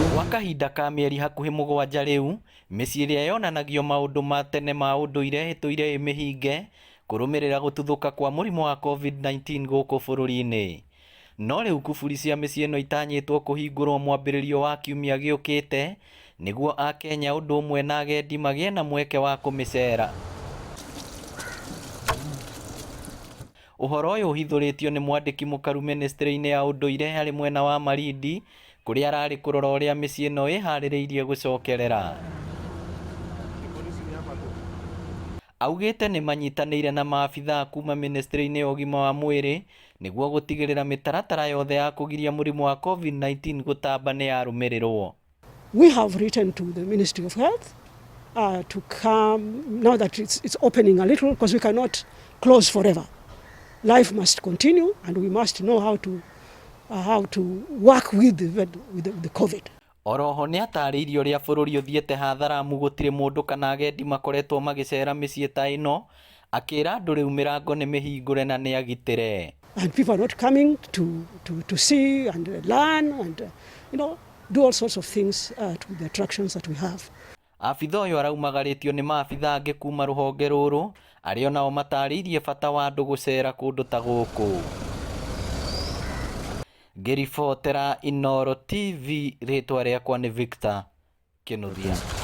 Gwa kahinda ka mĩeri hakuhĩ mũgwanja rĩu, mĩciĩ ĩrĩa yonanagio maũndũ ma tene ma ũndũire ĩtũire ĩ mĩhinge kũrũmĩrĩra gũtuthũka kwa mũrimũ wa Covid-19 gũkũ bũrũri-inĩ. No rĩu kuburi cia mĩciĩ ĩno itanyĩtwo kũhingũrwo mwambĩrĩrio wa kiumia gĩũkĩte nĩguo Akenya ũndũ ũmwe na agendi magĩe na mweke wa kũmĩcera. Ũhoro ũyũ ũhithũrĩtio nĩ mwandĩki mũkaru mĩnĩstrĩ-inĩ ya ũndũire harĩ mwena wa Malindi kũrĩa ararĩ kũrora ũrĩa mĩciĩ ĩno ĩharĩrĩirie gũcokerera. Augĩte nĩ manyitanĩire na maabithaa kuma mĩnĩstrĩ-inĩ ya ũgima wa mwĩrĩ nĩguo gũtigĩrĩra mĩtaratara yothe ya kũgiria mũrimũ wa Covid-19 gũtamba nĩ yarũmĩrĩrwo. We have written to the Ministry of Health to come now that it's opening a little, because we cannot close forever. Life must continue and we must know how to work with the COVID. Oroho nĩ atarĩirie ũrĩa bũrũri ũthiĩte hathara amu gũtirĩ mũndũ kana agendi makoretwo magĩcera mĩciĩ ta ĩno, akĩra andũ rĩu mĩrango nĩ mĩhingũre na nĩ agitĩre. And people are not coming to see and learn and do all sorts of things to the attractions that we have. Abitha ũyũ araumagarĩtio nĩ maabitha angĩ kuma rũhonge rũrũ arĩa onao matarĩirie bata wa andũ gũcera kũndũ ta gũkũ. Ngĩribotera Inooro TV, rĩtwa rĩakwa nĩ Victor Kĩnuthia.